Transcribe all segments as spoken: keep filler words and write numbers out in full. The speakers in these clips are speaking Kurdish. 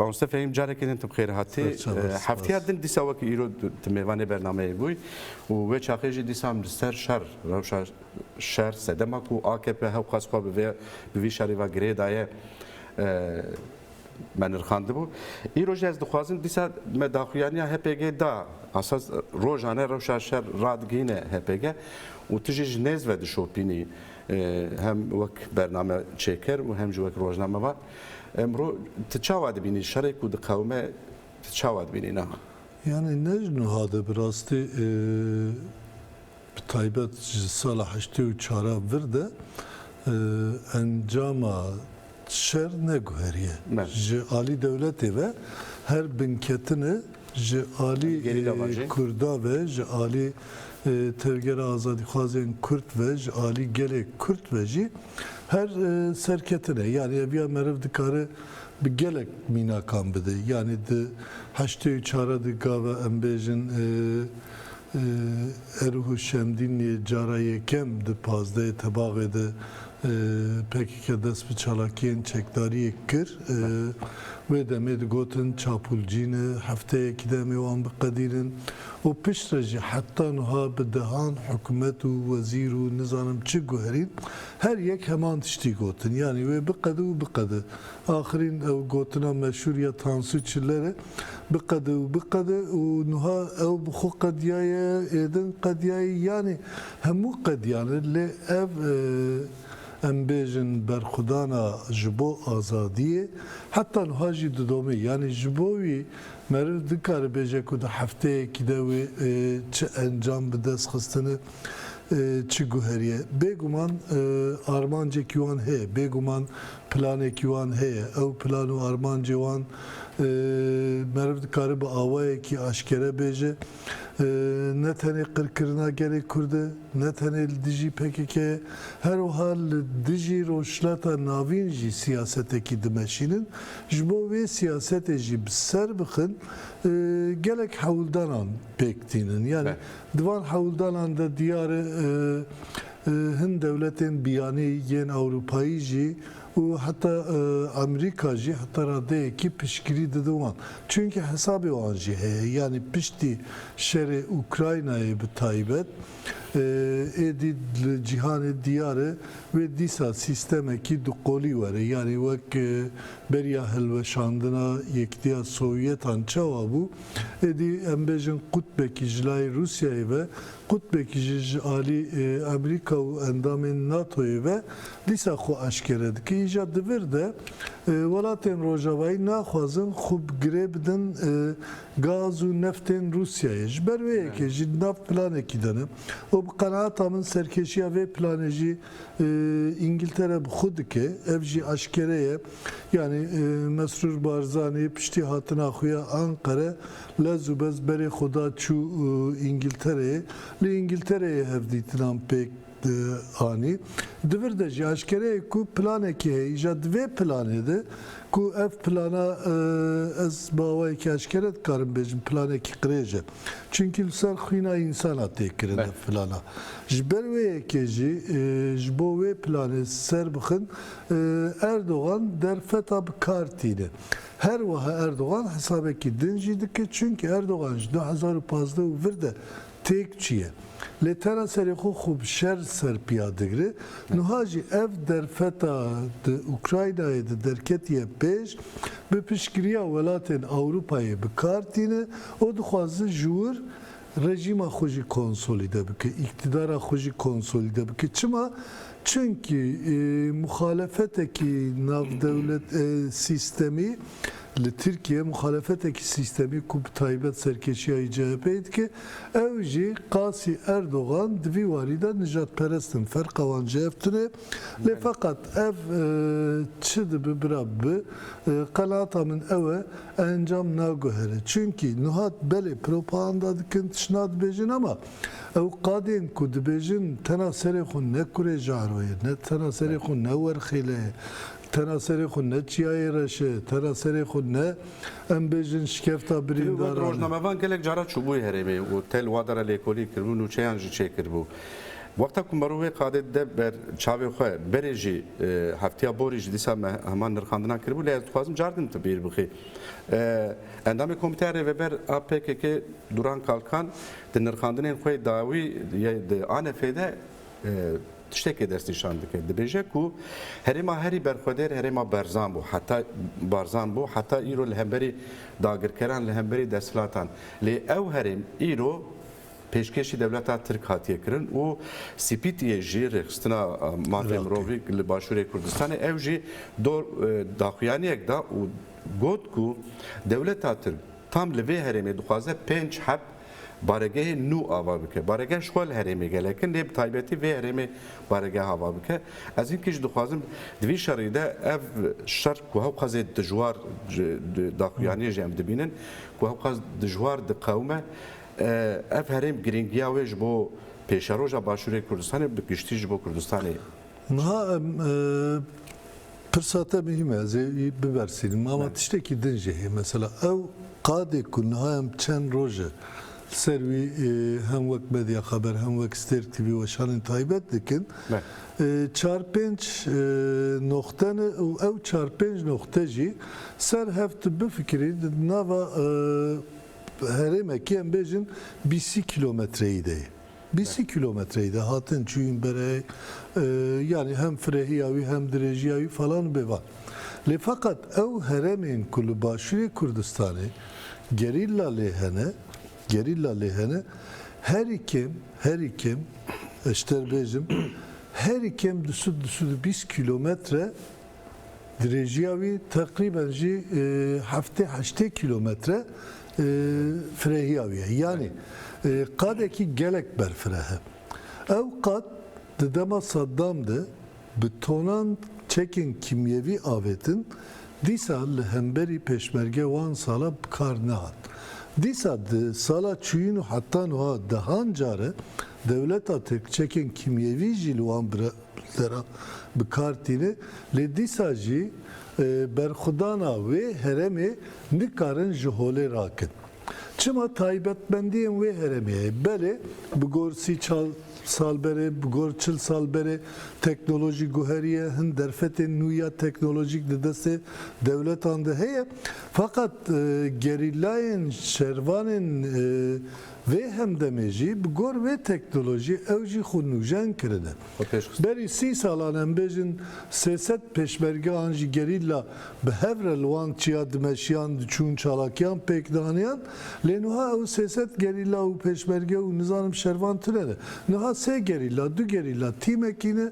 Mamoste Fehîm, carekê din tu bi xêr hatî. Serçava, spas. Heftiya din dîsa wek îro tu mêvanê bernameyê bûyî û wê çaxê jî dîsa em li ser şer, rewşa şer, sedema ku A K P hewqas xwe bi vê, bi vî şerî ve girê daye, e, me nirxandibû. Îro jî ez dixwazim dîsa me daxuyaniya H P G da, esas rojane rewşa şer radigihîne H P G û tu jî ji nêz ve dişopînî, e, hem wek bername çêker û hem jî wek rojnamevan. Emro tu çawa dibînî şerê ku diqewime, tu çawa dibînî niha? Yani ne ji niha de bi rastî, e, bi taybet ji sala heştê û çar a vir de, e, encama şer neguheriye. Me. Ji alî dewletê ve her binketine ji alî, Gerîla e, ve jî. Kurda ve, ji alî, e, tevgera azadîxwazên Kurd ve, ji alî gelê Kurd ve jî her, e, serketine. Yani eviya meriv dikare bi gelek mînakan bide. Yani di heştê û çar de gava em bêjin, e, e, Erû Şemdînê cara yekem di pazdehê Tebaxê de, e, P K K dest bi çalakiyên çekdariyê kir. E, wê demê digotin çapulcî ne, hefteyekî de em ê wan biqedînin. Û piştre jî heta niha bi dehan hikûmet û wezîr û nizanim çi guherîn, her yek heman tiştî gotin. Yani wê biqede û biqede. Axirîn ew gotina meşhûr ya Tansu Çiller e, biqede û biqede û niha ew bi xwe qediyaye, êdin qediyaye, yanî hemû qediyane, lê ev, e, em bêjin berxwedana ji bo azadiyê heta niha jî didome. Yanî ji bo wî meriv dikare bêje ku di hefteyekî de wê, e, çi encam bi dest xistine, e, çi guheriye. Bêguman, e, armancekî wan heye, bêguman planekî wan heye. Ew plan û armancê wan, e, meriv dikare bi awayekî aşkere bêje. E, ne tenê qirkirina gelê Kurd e, ne tenê li dijî P K K ye, her wiha li dijî Rojhilata Navîn jî siyasetekî dimeşînin. Ji bo wê siyasetê jî bi ser bixin, e, gelek hewldanan pêk tînin. Yani, be, di van hewldanan de diyar e, e, hin dewletên biyanî yên Ewropayî jî û heta, e, Amerîka jî heta radeyekî piştgirî didin wan. Çunkî hesabê wan jî heye. Yani piştî şerê Ukraynayê bi taybet, e, êdî li cîhanê diyar e, wê dîsa sîstemekî duqolî were. Yani wek, e, beriya hilweşandina Yekitiya Sowyetan çawa bû? Êdî em bêjin qutbekî ji layê Rûsyayê ve, qutbekî jî ji alî, e, Amerîka û endamên NATOyê ve dîsa xwe aşkere dike. Îja di vir de, e, welatên Rojavayî naxwazin xwe bi girê bidin, e, gaz û neftên Rûsyayê. Ji ber wê yekê jî di nav planekî de ne. Û bi qenaeta min serkêşiya vê planê jî e, Îngiltere bi xwe dike, ev jî aşkere ye. Yani, e, Mesrûr Barzanî piştî hatina xwe ya Anqere lez û bez berê xwe da çû, e, Îngiltereyê. Li Îngiltereyê hevdîtinan pêk, e, anî. Di vir de jî aşkere ye ku planekî heye. Îja di vê planê de ku ev plana, e, ez bi awayekî aşkere dikarim bêjim, planekî qirêj e. Çunkî li ser xwîna însana tê kirin ev plana. Ji ber wê yekê jî, e, ji bo wê planê ser bixin, e, Erdogan derfeta bi kar tîne. Her wiha Erdogan hesabekî din jî dike, çunkî Erdogan ji du hezar û pazdeh û vir de têk çûye. Lê tena serê xwe xwe bi şer ser piya digire. Niha jî ev derfeta di Ukraynayê de derketiye pêş, bi piştgiriya welatên Ewropayê bi kar tîne û dixwaze ji wir rejîma xwe jî konsolîde bike, îktidara xwe jî konsolîde bike. Çima? Çunkî, e, muxalefetekî navdewlet, e, sîstemî li Tirkiye, muxalefetekî sîstemî ku bi taybet serkêşiya C H P'yê dike, ew jî qasî Erdogan di vî warî de nijadperest in. Ferqa wan ji hev tune. Lê feqet ev, e, çi dibe bira bibe, e, qenaeta min ew e, encam naguhere. Çunkî niha belê propaganda dikin, tişna dibêjin, ama ew qadên ku dibêjin tena serê xwe ne kurê Jaro ye, ne tena serê xwe ne Werxêle ye, tena serê xwe ne Çiyayê Reş e, tena serê xwe ne, em bêjin, şikefta birîndaran e. Rojnamevan gelek cara çûbûyî herêmê û te li wa dera lêkolîn kiribû, nûçeyan jî çêkiribû. Wexta ku mero wê qadê dide ber çavê xwe, berê jî, e, heftiya borî jî dîsa me heman nirxandina kiribû, lê ez dixwazim car din tu bîr bixî. E, endamê Komîteya Rêveber a P K K Duran Kalkan di nirxandinên xwe dawî yê di A N F'ê de, e, tiştekê destnîşan dike. Dibêje ku herêma herî berxwedêr herêma Berzan bû, heta Barzan bû, heta îro li hemberî dagirkeran, li hemberî desthilatan. Lê ew herêm îro pêşkêşî dewleta Tirk hatiye kirin û C P T'yê jî, Rêxistina, e, Mafê Mirovî li Başûrê Kurdistanê, ew jî dor, e, daxuyaniyek da û got ku dewleta Tirk tam li vê herêmê dixwaze pênc heb baregehê nû ava bike. Baregeh ji xwe li herêmê gelek in, lê bi taybetî vê herêmê baregeh ava bike. Ez hinkî jî dixwazim di vî şerî de ev şer ku hewqasê dijwar, ji, di daxuyaniyê jî em dibînin, ku hewqas dijwar diqewime, e, ev herêm girîngiya wê ji bo pêşeroja Başûrê Kurdistanê, bi giştî ji bo Kurdistanê. Niha em, e, pirsa te muhîm e, ez ê bibersînim. Ama Evet. tiştekî din jî heye. Mesela ew qadê ku niha em çend roj e li ser wî, e, hem wek Medya Xeber hem wek Stêrk T V weşanên taybet dikin. Evet. E, çar pênc, e, noxte ne û ew çar pênc noxte jî ser hev tu bifikirî di nava, e, herêmekî em bêjin bîst kilometreyî de ye. Bîst kilometreyî de hatin çûyîn berê, e, yanî hem firehiya wî hem dirêjiya wî falan bêvan. Lê feqet ew herêmên ku li Başûrê Kurdistanê gerîla lê hene, gerîla lê hene, herî kêm, herî kêm, ez ji te re bêjim, herî kêm du sed, du sed û bîst kilometre dirêjiya wî teqrîben jî, e, heftê heştê kilometre, e, firehiya wî ye. Yanî, e, qadekî gelek berfireh e. Ew qad di dema Saddam de bi tonan çekên kîmyevî avêtin, dîsa li hemberî pêşmerge wan sala bi kar nehat. Dîsa di sala çûyîn û heta niha dehan care dewleta Tirk çekên kîmyevî jî li wan bira-, dera bi kar tîne, lê dîsa jî, e, berxwedana wê herêmê nikarin ji holê rakin. Çima taybetmendiyên wê herêmê heye? Belê, bi gor sî çar sal berê, bi gor çil sal berê teknolojî guheriye, hin derfetên nû ya teknolojîk di destê dewletan de heye. Feqet, e, gerîlayên şervanên, e, vê hemdemê jî bi gor vê teknolojî ew jî xwe nûjen kirine. Xwe pêş xist. Berî sî salan em bêjin sê sed pêşmerge an jî gerîla bi hev re li wan çiya dimeşiyan, diçûn, çalakiyan pêk dihaniyan. Lê niha ew sê sed gerîla û pêşmerge û nizanim şervan tune ne. Niha sê gerîla, du gerîla tîmekî ne.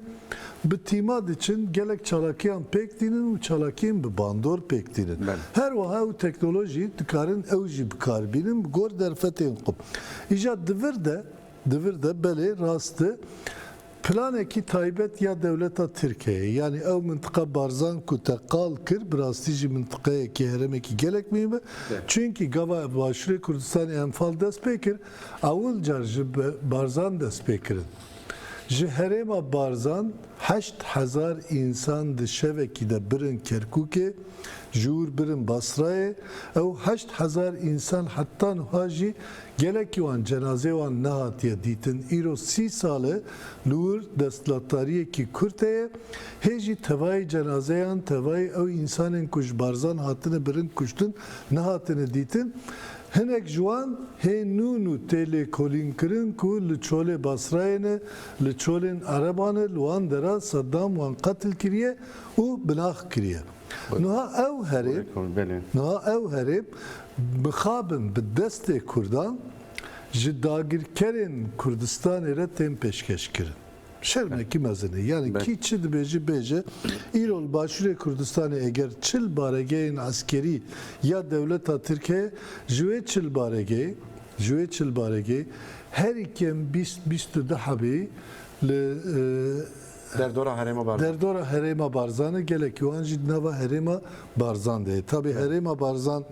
Bi tîma diçin, gelek çalakiyan pêk tînin û çalakiyên bi bandor pêk tînin. Belê. Her wiha ew teknolojî dikarin ew jî bi kar bînin, bi gor derfetên xwe. Îja di vir de, di vir de belê rast e, planekî taybet ya dewleta Tirk heye. Yanî ew mintiqa Barzan ku te qal kir, bi rastî jî mintiqeyekî herêmekî gelek muhîm e. Evet. Çunkî gava Başûrê Kurdistanê Enfal dest pê kir, ewil car ji Be-, Barzan dest pê kirin. Ji herêma Barzan heşt hezar însan di şevekî de birin Kerkûkê, ji wir birin Basrayê. Ew heşt hezar însan heta niha jî gelekî wan cenazê wan nehatiye dîtin. Îro sî sal e li wir desthilatdariyekî Kurd heye. Hê jî tevayê cenazeyan, tevayê ew însanên ku ji Barzan hatine birin, kuştin, nehatine dîtin. Hinek ji wan hê nû nû tê lêkolînkirin ku li çolê Basrayê ne, li çolên Ereban e, li wan dera Seddam wan qetil kiriye û binax kiriye. Belê. Niha ew herêm, Belê. niha ew herêm mixabin bi destê Kurdan ji dagirkerên Kurdistanê re tên pêşkeş kirin. Şermekî mezin e. Yanî Be- kî çi dibêje bêje, îro li Başûrê Kurdistanê eger çil baregehên eskerî ya dewleta Tirk heye, ji wê çil baregehê, ji wê çil baregehê herî kêm bîst, bîst û du hebî li, e, Derdora herêma Barzan. Derdora herêma Barzanê, gelekî wan jî di nava herêma Barzan de ye. Tabî herêma Barzan,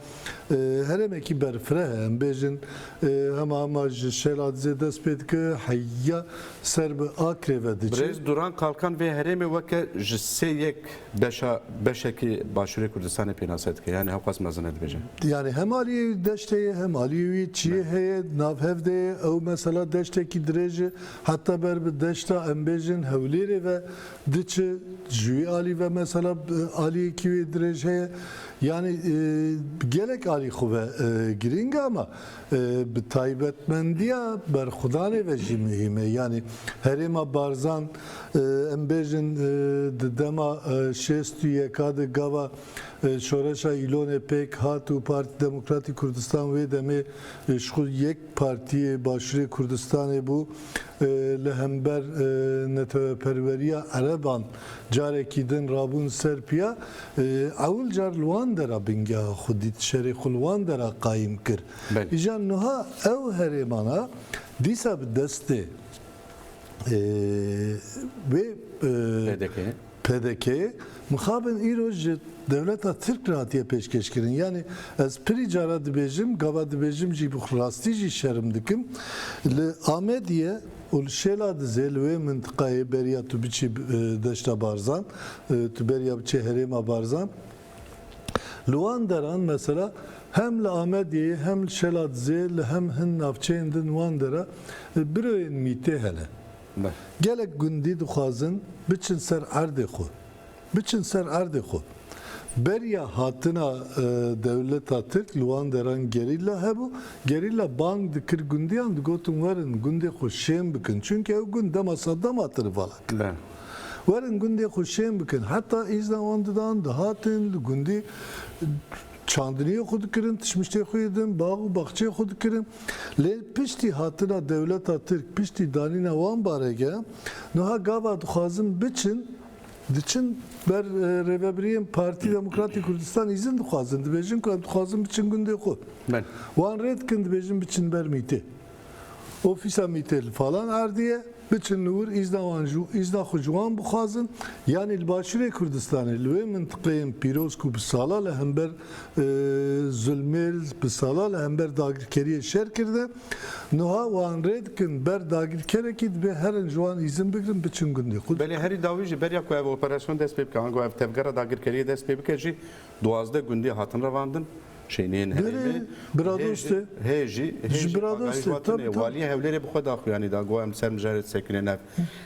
e, herêmekî berfireh e, em bêjin, e, hema hema ji Şêladizê dest pê dike, heya ser bi Akrê ve diçe. Birêz Duran Kalkan vê herêmê weke ji sê yek beşa, beşekî Başûrê Kurdistanê pênase dike. Yani hewqas mezin e dibêje. Yani hem aliyê deştê ye, hem aliyê wî çiyê heye, nav hev de ye. Ew mesela deştekî dirêj e, heta ber bi deşta, em bêjin, Hewlêrê ve diçe, ji wî alî ve mesela, e, aliyekî wê dirêj heye. Yani, e, gelek alî xwe ve, e, girîng e, ama, e, bi taybetmendiya berxwedanê ve jî muhîm e. Yani herêma Barzan, e, em bêjin, e, di dema, e, şêst û yeka de gava, e, Şoreşa Îlonê pêk hat û Partî Demokratîk Kurdistan wê demê, e, ji xwe yek partiyê Başûrê Kurdistanê bû, e, li hember, e, neteweperweriya Ereban carekî din rabûn ser piya, e, ewil car li wan dera bingeha xwe dît, şerê xwe li wan dera qayîm kir. Belê. Îja niha ew herêmana dîsa bi destê, e, wê, e, P D K. P D K, mixabin îro ji dewleta Tirk re hatiye pêşkêşkirin. Yani ez pirî cara dibêjim, gava dibêjim jî bi rastî jî şerm dikim. Li Amediye û li Şêladizê, li wê mintiqayê beriya tu biçî, e, deşta Barzan, e, tu beriya biçê herêma Barzan. Li wan deran mesela hem li Amediyê hem li Şêladizê li hem hin navçeyên din wan dera, e, biroyên mîtê hene. Be. Gelek gundî dixwazin biçin ser erdê xwe. Biçin ser erdê xwe. Beriya hatina, e, dewleta Tirk li wan deran gerîla hebû. Gerîla bang dikir gundiyan, digotin werin gundê xwe şên bikin. Çunke ew gund dema Saddam hatine vala kirin. Be. Werin gundê xwe şên bikin. Heta îzna wan didan, dihatin li gundî çandiniyê xwe dikirin, tişmiştê xwe yê din, bax û baxçeyê xwe dikirin. Lê piştî hatina dewleta Tirk, piştî danîna wan barege, niha gava dixwazin biçin, diçin ber, e, rêvebiriyên Partî Demokratîk Kurdistan îzin dixwazin, dibêjin ku em dixwazin biçin gundê xwe. Ben. Wan rê dikin, dibêjin biçin ber mîtê. Ofîsa mîtê li falan erdî ye, biçin li wir îzna wan ji, îzna xwe ji wan bixwazin. Yanî li Başûrê Kurdistanê, li wê mintiqeyên pîroz ku bi sala li hember, e, zulmê, bi sala li hember dagirkeriyê şer kirine, niha wan rê dikin ber dagirkerekî, dibê herin ji wan îzin bigirin, biçin gundê xwe. Belê herî dawî jî beriya ku ev operasyon dest pê bike, ango ev tevgera dagirkeriyê dest pê bike jî duwazdeh gundî hatin revandin. Şêniyên herêmê. Bira dostê. Hê jî, hê jî, hê jî Bira dostê, agahî tabii, tabii. Waliyê Hewlêrê bi xwe daxuyanî da, got em ser mijarê disekînin, ev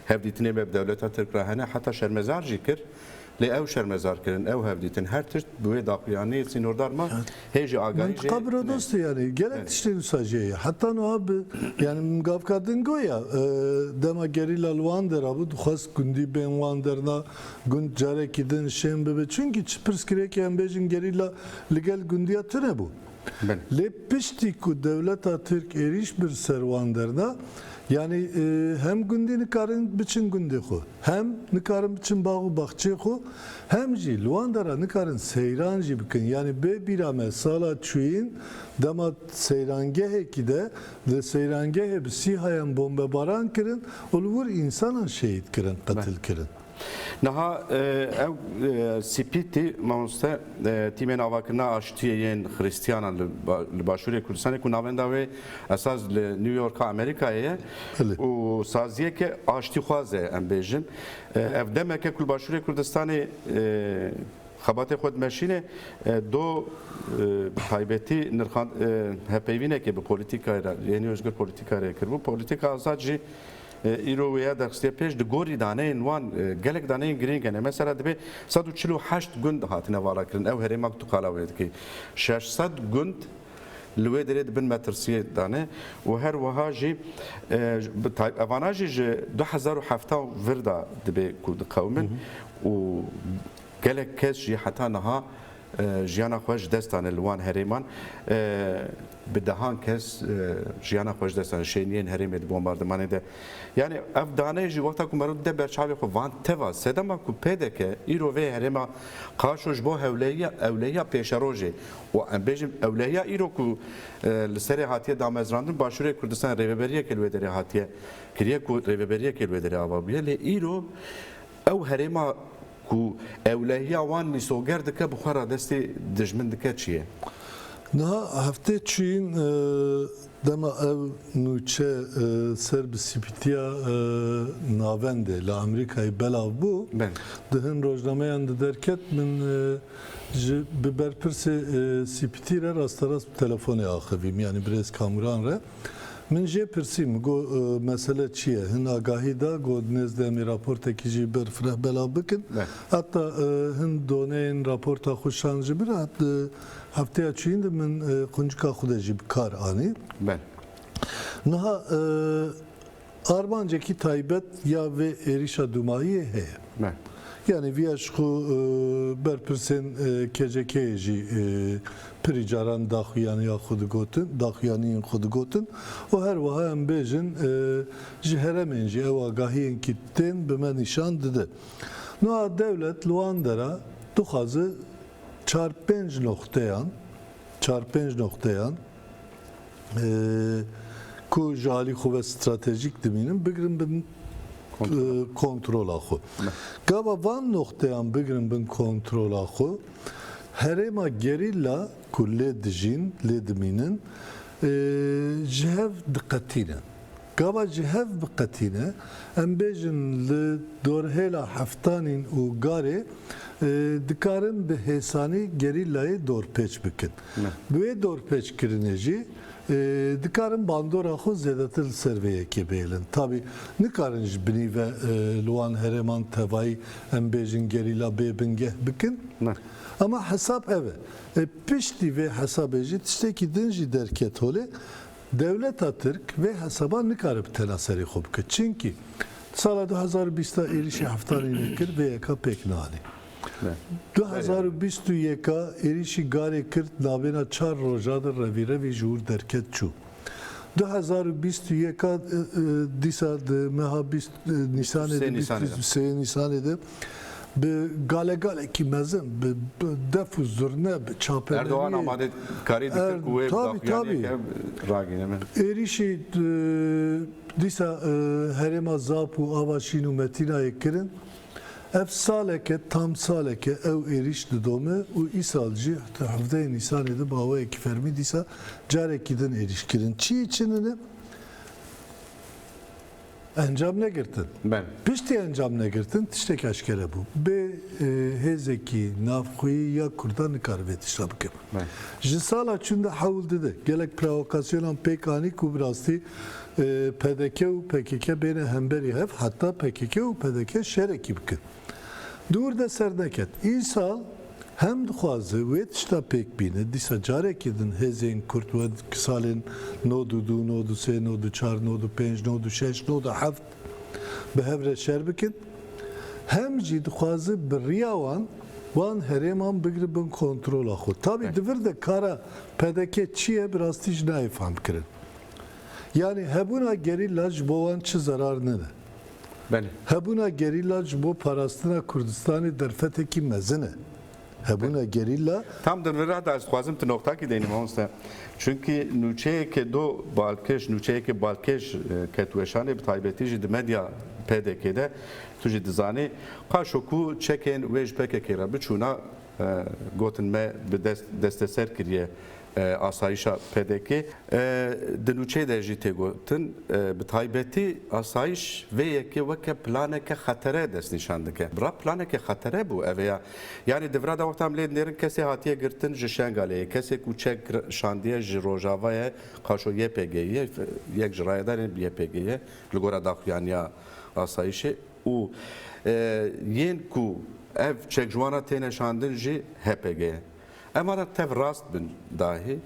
hevdîtinê me bi dewleta Tirk re hene, heta şermezar jî kir. Lê ew şermezar kirin, ew hevdîtin, her tişt bi wê daxuyaniyê sînordar ma, hê jî agahî jê. Mintiqa bira dostê, yani gelek tiştên wisa jê ye. Heta niha bi, yani min gavka din goya, e, dema gerîla li wan dera bû, dixwest gundî bên wan derna, gund carekî din şên bibe. Çunkî çi pirsgirêkê em bêjin gerîla li gel gundiya tune bû. Belê. Lê piştî ku dewleta Tirk êrîş bir ser wan derna, yanî, e, hem gundî nikarin biçin gundê xwe, hem nikarin biçin bax û baxçê xwe, hem jî li wan dera nikarin seyran jî bikin. Yanî bê bîra me sala çûyîn dema seyrangehekî de li seyrangehê bi sîhayan bombebaran kirin û li wir însanan şehîd kirin, qetil kirin. Niha, e, ew, e, C P T, mamoste, e, tîmên avakirina aştiyê yên Xristiyanan li ba-, li Başûrê Kurdistanê ku navenda wê esas li New Yorka Amerîkayê ye Belê. Û saziyeke aştîxwaz e, em bêjin. E, ev demeke ku li Başûrê Kurdistanê, e, xebatê xwe dimeşîne, e, do, e, bi taybetî nirxan-, e, hevpeyvînekê bi polîtîkayê re, yênî Ozgur polîtîkayê re kiribû. Polîtîka azad jî, e, îro wê ya derxistiye pêş, di gorî daneyên wan, e, gelek daneyên girîng hene. Mesela dibê sed û çil û heşt gund hatine valakirin. Ew herêma ku tu qala wê dikî. Şeş sed gund li wê derê di bin metirsiyê de ne û her wiha jî, e, bi tay-, evana jî ji du hezar û hevdeh vir de dibê ku diqewimin Hı hı. û gelek kes jî heta niha, e, jiyana xwe ji dest dane li wan herêman. E, bi dehan kes, e, jiyana xwe ji dest dane. Şêniyên herêmê di bombardimanê de. Yani ev dane jî wexta ku meriv dide berçavê xwe van teva sedema ku P D K îro vê herêma Qaşo ji bo hewleyiya, ewleyiya pêşerojê û em bêjin ewleyiya îro ku, e, li serê hatiye damezrandin Başûrê Kurdistanê rêveberiyekê li wê derê hatiye kiriye ku rêveberiyekê li wê derê ava bûye. Lê îro Ew herêma ku ewlehiya wan mîsoger dike, bi xwe re destê dijmin dike çi ye? Niha heftê çûyîn, e, dema ev nûçe, e, ser bi sîpîtiya, e, navendê li Amerîkayê belav bû, Belê. di hin rojnameyan de derket, min, e, ji, bi berpirsê, e, sîpîtî re rasterast bi telefonê axivîm, yanî birêz Kamuran re. Min jê pirsî, min got, e, mesele çi ye? Hin agahî da, got, nêzdê em ê raportekî jî ber fireh belav bikin. Be. Heta, e, hin doneyên raporta xwe şand ji min re, hat, e, hefteya çûyîn de min, e, quncika xwe de jî bi kar anî. Be. Niha, e, armancekî taybet ya vê êrîşa dûmahiyê heye. Be. Yanî viya ji xwe, e, berpirsên, e, K C K'yê jî, e, pirî caran daxuyaniya xwe digotin, daxuyaniyên xwe digotin û her wiha em bêjin, e, ji herêmên jî ew agahiyên kî tên bi me nîşan dide. Niha dewlet li wan dera dixwaze çar pênc noxteyan, çar pênc noxteyan, e, ku ji alî xwe ve stratejîk dimînin, bigirin bin, Kontrol. e, kontrola xwe. Ne. Gava van noxteyan bigirin bin kontrola xwe, herêma gerîla ku lê dijîn, lê dimînin, e, ji hev diqetîne. Gava ji hev biqetîne, em bêjin li dorhêla Heftanîn û Garê, e, dikarin bi hêsanî gerîlayê dorpêç bikin. Ne. Bi wê dorpêçkirinê jî, e, dikarin bandora xwe zêdetir li ser vê yekê bihêlin. Tabî nikarin ji binî ve, e, li wan herêman tevayî, em bêjin, gerîla bê bingeh bikin. Ne. Ama hesab ev e. E, piştî vê hesabê jî tiştekî din jî derket holê. Dewleta Tirk vê hesaba nikare bi tena serê xwe bike. Çimkî sala du hezar û bîst êrîşî Heftanînê kir, vê yeka pêk neanî. Ne. Du hezar û bîst û yeka êrîşî Garê kir, navbêna çar roja de revî revî ji wir derket çû. Du hezar û bîst û yeka, e, e, dîsa di meha bîst, e, Nîsanê de, Sê Nîsanê de. bîst û sê Nîsanê de bi galegalekî mezin, bi, bi def û zurne, bi çapemeniyê. Erdogan amadekarî dikir Er-, ku wê tabî, daxuyaniyeke tabî. ragîne me. Êrîşî, e, dîsa, e, herêma Zap û Avaşîn û Metînayê kirin. Ev saleke, tam saleke ew êrîş didome û îsal jî hevdehê Nîsanê de bi awayekî fermî dîsa carekî din êrîş kirin. Çiyê çi nine? Encam negirtin. Ben. Piştî encam negirtin, tiştek eşkere bû. Bê, e, hêzekî navxweyî ya Kurdan nikare vê tişta bike. Ben. Ji sala çûn de hewl dide. Gelek provokasyonan pêk anî ku bi rastî, e, P D K û P K K bêne hemberî hev, heta P K K û P D K şerekî bikin. Dûr de ser neket. Îsal hem dixwaze wê tişta pêk bîne, dîsa carekî din hêzên Kurd wek salên nod û du, nod û sê, nod û çar, nod û pênc, nod û şeş, nod û heft bi hev re şer bikin. Hem jî dixwaze bi riya wan, wan herêman bigire bin kontrola xwe. Tabî di vir de kara P D K çi ye, bi rastî jî nayê fehmkirin. Yanî hebûna gerîla ji bo wan çi zerar nine? Belê. Hebûna gerîla ji bo parastina Kurdistanê derfetekî mezin e. Hebûna gerîla Tam di vira de ez dixwazim tu noqtakî deynim, mamoste. Çunkî nûçeyeke do balkêş, nûçeyeke balkêş, e, ket weşanê, bi taybetî jî di medya P D K de, tu jî dizanî, qaşo ku çekên wê ji P K K re biçûna, e, gotin me bi dest, desteser kiriye, e, asayişa P D K. E, di nûçeyê de jî tê gotin, e, bi taybetî asayiş vê yekê weke planeke xetere destnîşan dike. Bira planeke xetere bû ev ya. Yanî di vira de wexta em lê dinêrin kesê hatiye girtin ji Şengalê ye. Kesê ku çek şandiye ji Rojava ye, qaşo Y P G ye, yek ji rayedarên Y P G ye, li gora daxuyaniya asayişê. Û, e, yên ku ev çek ji wan re têne şandin jî H P G ye. Em ana tev rast bin dahî.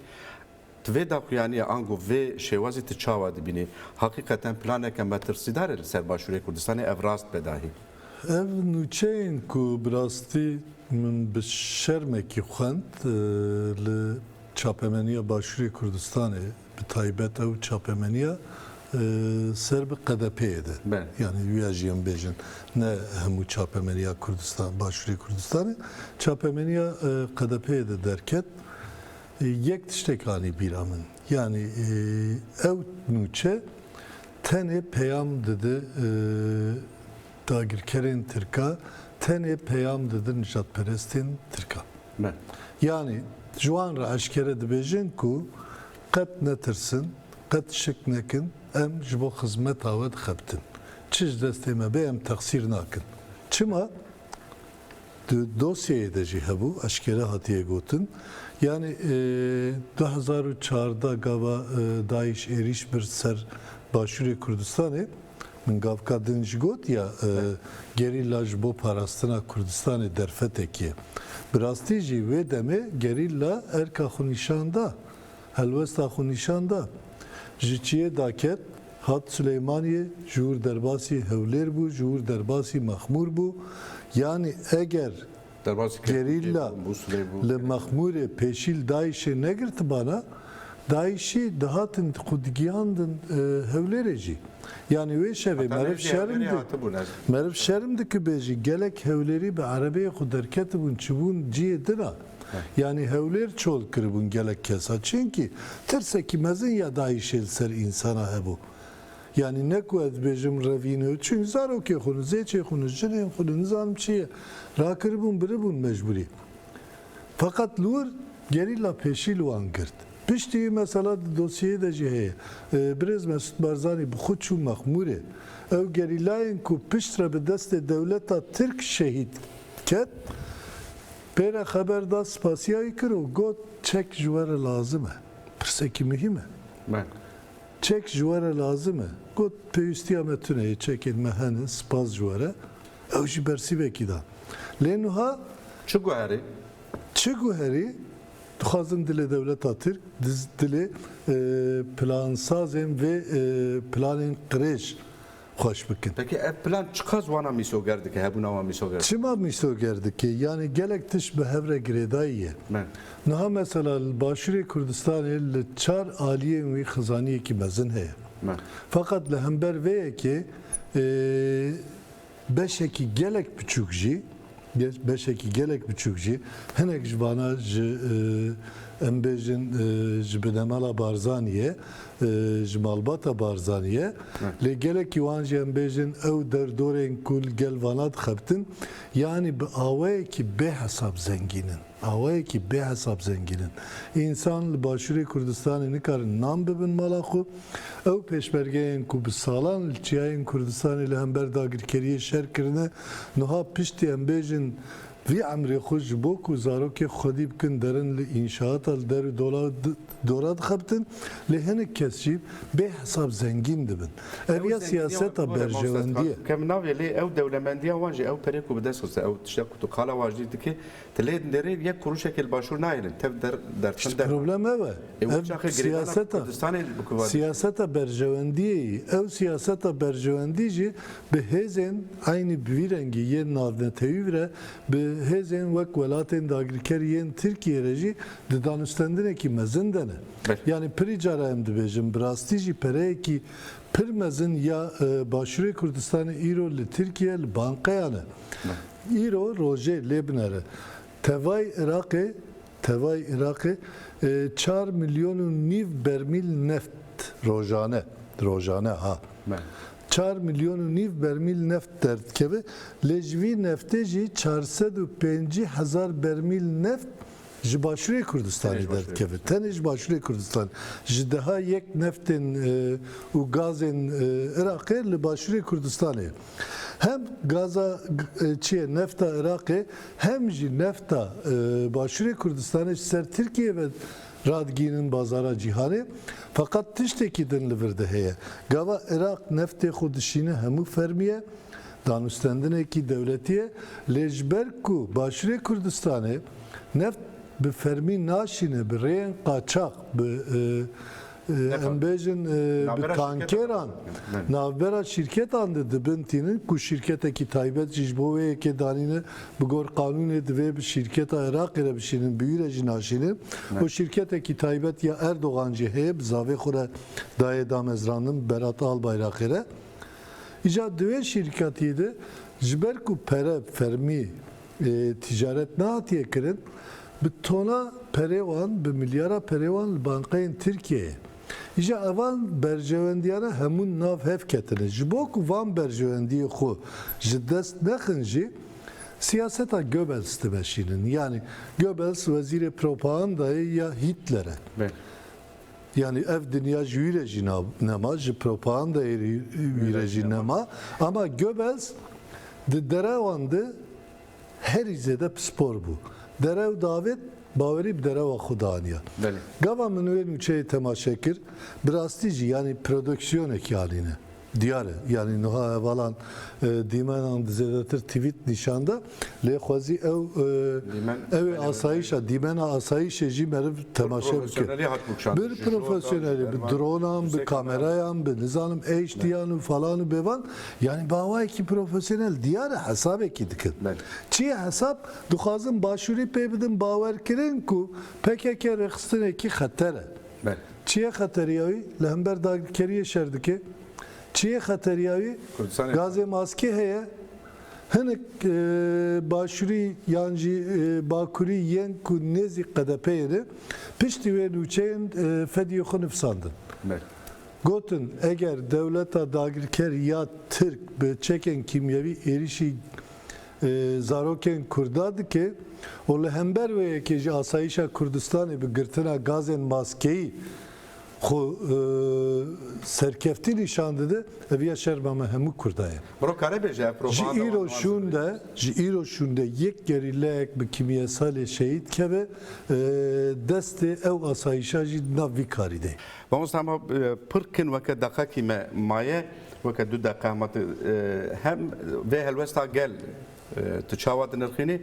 Tu vê daxuyaniya ango vê şêwazî tu çawa dibînî? Heqîqeten planeke metirsîdar e li ser Başûrê Kurdistanê, ev rast be dahî? Ev nûçeyên ku bi rastî min bi şermekî xwend, e, li çapemeniya Başûrê Kurdistanê, bi taybet ew çapemeniya, e, ser bi Q D P'yê de. Belê. Yanî, wiya jî em bêjin, ne hemû çapemeniya Kurdistan, Başûrê Kurdistanê, çapemeniya, e, Q D P'yê de derket. Yek tiştek anî bîra min. Yanî, e, ew nûçe tenê peyam dide, e, dagirkerên Tirka tenê peyam didin nijadperestên Tirka. Me. Yanî ji wan re eşkere dibêjin ku qet netirsin, qet şik nekin, em ji bo xizmeta we dixebitin. Çi ji destê me bê em texsîr nakin. Çima? Di dosyeyê de jî hebû, eşkere hatiye gotin. Yanî, e, du hezar û çardeh gava, e, DAIŞ êrîş bir ser Başûrê Kurdistanê, min gavka din jî got ya, e, gerîla ji bo parastina Kurdistanê derfetekî ye. Bi rastî jî wê demê gerîla erka xwe nîşan da. Helwesta xwe nîşan da. Ji çiyê daket, hat Silêmaniyê, ji wir derbasî Hewlêr bû, ji wir derbasî Mexmûr bû. Yanî eger Derbasî Kerkûkê gerîla bû, Mûsilê bû. Li Mexmûrê pêşî li DAIŞê negirtibana, DAIŞî dihatin xwe digiyandin, e, Hewlêrê jî. Yanî wê şevê Heta meriv nêzî şerm Hewlêrê di-, hatibûn ez. Meriv şerm dike bêjî, gelek Hewlêrî bi erebeyê xwe derketibûn, çibûn cihê din a. Yanî Hewlêr çol kiribûn gelek kesa. Çimkî tirsekî mezin ya DAIŞê li ser însana hebû. Yanî ne ku ez dibêjim revîne, çimkî zarokê xwe ne, zêçê xwe ne, jinên xwe ne, nizanim çi ye, rakiribûn, biribûn mecbûrî. Feqet li wir gerîla pêşî li wan girt. Piştî wî mesela di dosyeyê de jî heye. E, Birêz Mesûd Barzanî bi xwe çû Mexmûrê. Ew gerîlayên ku piştre bi destê dewleta Tirk şehîd ket, pê re xeber da, spasiya wî kir û got, çek ji we re lazim e. Pirsekî muhîm e. Belê. Çek ji we re lazim e. Got, pêwîstiya me tune ye, çekên me hene, spas ji we re. Ew jî bersîvekî da. Lê nuha Çi guherî? Çi guherî? Dixwazin dilê dewleta Tirk, diz-, dilê, e, plansazên vê, e, planên qirêj xweş bikin. Peki ev plan çiqas wana mîsoger dike, hebûna wan mîsoger dike? Çima mîsoger dike? Yanî gelek tişt bi hev re girêdayî ye. Me. Niha mesela li Başûrê Kurdistanê li çar aliyên wî xizaniyekî mezin heye. Me. Feqet li hember vê yekê, e, beşekî gelek biçûk jî, ge-, beşekî gelek biçûk jî, hinek ji vana ji, e, em bêjin, e, ji binemala Barzanî ye, e, ji malbata Barzanî ye. Hı. Lê gelekî wan jî em bêjin ew derdorên ku li gel vana dixebitin, yanî bi awayekî bêhesab zengîn in. Awayekî bêhesab zengîn in. Însan li Başûrê Kurdistanê nikarin nan bibin mala xwe. Ew pêşmergeyên ku bi salan li çiyayên Kurdistanê li hember dagirkeriyê şer kirine, niha piştî em bêjin vî emrê xwe ji bo ku zarokê xwedî bikin derin li înşaata li der û dola di-, dora dixebitin, lê hinek kes jî bêhesab zengîn dibin. Ev Ew ya zengîniya siyaseta were, mamoste, berjewendî ye. Dixwazim kevin navê, lê ew dewlemendiya wan jî, ew perê ku bi dest xiste, ew tişta ku tu qala wan jî dike, Ti lê nêrê yek kuruşekê li başûr nahêlin. Tev der, derxin. İşte der. Problem ev e. E, ev çaxê girêdana siyaseta, Kurdistanê bi ku va siyaseta berjewendiyê yî. Ew siyaseta berjewendî jî bi hêzên eynî bi vî rengî yên navnetewî vire, bi hêzên wek welatên dagirker yên Tirkiye re jî di danûstendinekî mezin de ne. Belê. Yanî pirî cara em dibêjin, bi rastî jî pereyekî pir mezin ya, e, Başûrê Kurdistanê îro li Tirkiye li banqeyan e. Belê. Îro rojê lê binere. Tevay Iraqê, tevay Iraqê, e, çar milyon û nîv bermîl neft rojane, rojane ha. Me. Çar milyon û nîv bermîl neft derdikeve. Lê ji vî neftê jî çar sed û pêncî hezar bermîl neft ji Başûrê Kurdistanê derdikeve. Tenê ji Başûrê Kurdistanê. Ji deha yek neftên, e, û gazên, e, Iraqê li Başûrê Kurdistanê. Hem gaza, e, çi ye, nefta Iraqê, hem jî nefta, e, Başûrê Kurdistanê ji ser Tirkiye ve radigihînin bazara cîhanê. Feqet tiştekî din li vir de heye. Gava Iraq neftê xwe dişîne hemû fermî ye, danûstendinekî dewletî ye. Lê ji ber ku Başûrê Kurdistanê neft bi fermî naşîne, bi rêyên qaçax, bi, e, e, em bêjin, e, bi tankeran, navbera şîrketan de dibin tînin, ku şîrketekî taybet jî ji bo wê yekê danîne, bi gor qanûnê divê bi şîrketa Iraqê re bişînin, bi wî re jî naşînin. Û şîrketekî taybet ya Erdogan jî heye, bi zavê xwe re daye damezrandin, Berat Albayrakê re. Îca di wê şîrketî de ji ber ku pere fermî, e, ticaret nehatiye kirin, bi tona perê wan, bi milyara perê wan li banqeyên Tirkiyeyê. Îja evan berjewendiyane hemû nav hev ketine. Ji bo ku van berjewendiyê xwe ji dest nexin jî, siyaseta Goebbels dimeşînin. Yanî Goebbels wezîrê propagandayê ya Hitler e. Belê. Yanî ev dinya ji wî re jî na-, nema, ji propagandayê wî re jî nema. Ama Goebbels di derewan de herî zêde pispor bû. Derew davêt, bawerî bi derewa xwe daniya. Belê. Gava min wê nûçeyê temaşe kir, bi rastî jî, yanî, produksiyonekî anîne. Diyar e. Yanî niha hevalan, e, dîmenan di zêdetir tweet nîşan da, lê xwezî ew, e, Dîmen, ew ê belê, asayîşa, belê. Dîmena asayîşê jî meriv temaşe bike. Profesyonelî hat bikşandin. Bir profesyonelî, bi dronan, bi kamerayan, bi nizanim H D yan û falan û bêvan. Yanî bi awayekî profesyonel diyar e, hesabekî dikin. Belê. Çi ye hesab? Dixwazin başûrî pê bidin bawerkirin ku P K K rêxistinekî xeter e. Belê. Çi ye xeteriya wî? Li hember dagirkeriyê şer dike. Çi ye xeteriya wî? Kurdistanê. Gazê maskê heye. Hinek, e, başûrî yan jî, e, bakurî yên ku nêzî Q D P'yê ne, piştî wê nûçeyên, e, fediyê xwe nifsandin. Belê. Gotin, eger dewleta dagirker ya Tirk bi çekên kîmyewî êrîşî, e, zarokên Kurda dike û li hember wê yekê ji asayîşa Kurdistanê bi girtina gazên maskeyî xwe, e, serkeftî nîşan dide, ev ya şerma me hemû Kurda ye. Miro kare bêje, ev propaganda Ji îro şûn de, ji îro şûn de yek gerîleyek bi kîmyesalê şehîd keve, e, destê ew asayîşa jî nav vî karî de. Mamoste, hema, e, pir kin weke deqekî me maye, weke du deqe hema tu, e, hem vê helwesta gel, e, tu çawa dinirxînî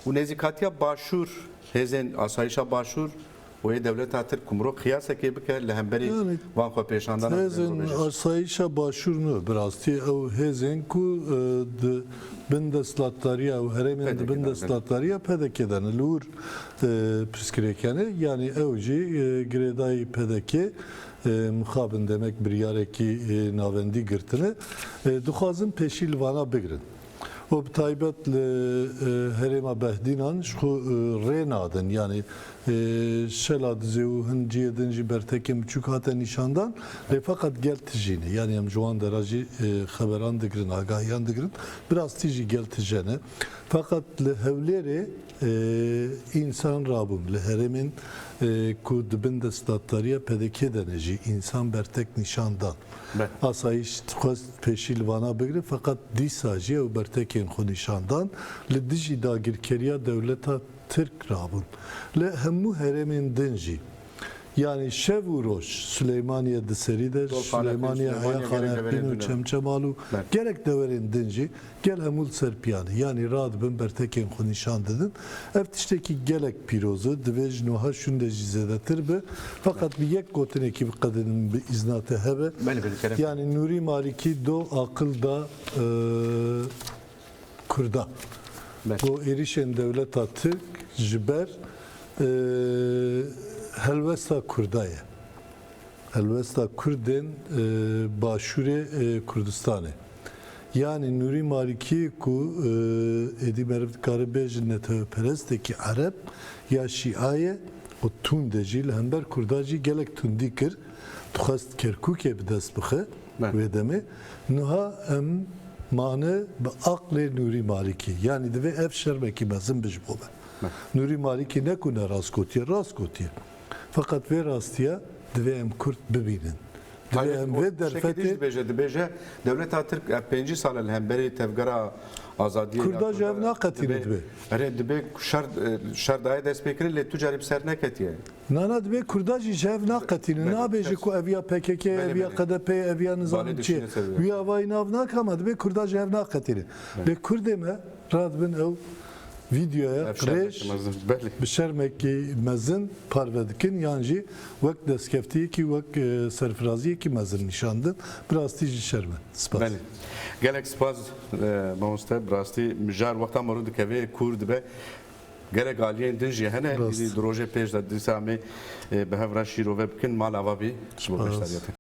û nêzîkatiya Başûr, hêzên asayîşa Başûr û yê dewleta Tirk ku mirov qiyasekê bike li hemberî Yanî van xwepêşandana hêzên asayîşa Başûr ne, bi rastî ew hêzên ku, e, di bin desthilatdariya û herêmên di bin desthilatdariya P D K de ne. Li wir, e, pirsgirêk hene. Yanî ew jî, e, girêdayî P D K, e, mixabin demek biryarekî, e, navendî girtine. E, dixwazin pêşî li vana bigrin. Û bi taybet li, e, herêma Behdînan ji xwe, e, rê nadin. Yanî, e, Şela Dizê û hin cihê din jî bertekên biçûk hate nîşandan. Lê feqet gel tijî ne. Yanî em ji wan dera jî, e, xeberan digirin, agahiyan digirin. Bi rastî jî gel tije ne. Feqet li Hewlêrê, e, însan rabûn. Li herêmên, e, ku di bin desthilatdariya P D K de ne jî însan bertek nîşan dan. Be. Asayîş dixwest pêşî li vana bigire, feqet dîsa jî ew bertekên xwe nîşan dan, li dijî dagirkeriya dewleta Tirk rabûn. Li hemû herêmên din jî, yanî şev û roj, Süleymaniye di serî de, Süleymaniye, Heya Xanefbîn û Çemçemal û gelek dewerên din jî, gel hemû li ser piyan e. Yanî radibin bertekên xwe nîşan didin. Ev tiştekî gelek pîroz e. Divê ji niha şûnde jî zêdetir be. Feqet bi yek gotinekî biqedînim bi îzna te hebe. Belê, belê, kerem. Yanî Nûrî Malîkî do aqil da, e, Kurda. Belê. Ku êrîşên dewleta Tirk ji ber, e, helwesta Kurda ye. Helwesta Kurdên, e, başûrê, e, Kurdistanê. Yanî Nûrî Malîkî ku, e, êdî meriv dikare bêje netewperestêkî Ereb ya Şîa ye û tund e jî, li hember Kurda jî gelek tundî kir. Dixwest Kerkûkê bi dest bixe. Be. Wê demê. Niha em mane bi aqlê Nûrî Malîkî. Yanî divê ev şermekî mezin be ji bo me. Be. Nûrî Malîkî ne ku ne rast gotiye, rast gotiye. Feqet vê rastiya divê em Kurd bibînin. Divê em vê derfetê dibêje, dibêje, dewleta Tirk ev pêncî sal e li hemberî tevgera azadiyê ya Kurda ji hev naqetîne dibê. Erê, dibê şer, e, şer daye destpêkirin, lê tu carî bi ser neketiye. Na, na, dibê Kurda jî ji hev naqetîne. Belê, nabêje kes ku ev ya P K K, belê, ev ya belê. Q D P, ev ya nizam çi. Wî avayî nav nake, ama dibê Kurda ji hev naqetîne. Belê. Lê Kurdê me radibin ew vîdeoya qirêj bi şermekî mezin parve dikin, yan jî wek destkeftiyekî, wek, e, serfiraziyekî mezin nîşan din. Bi rastî jî şerm e. Spas. Belê. Gelek spas, e, mamoste. Bi rastî mijar wexta meriv dikeve kûr dibe. Gelek aliyên din jî hene. Rast. Îdî di rojê pêş de dîsa em ê, e, bi hev re şîrove bikin. Mal ava bî. Ji bo beşdariyetê.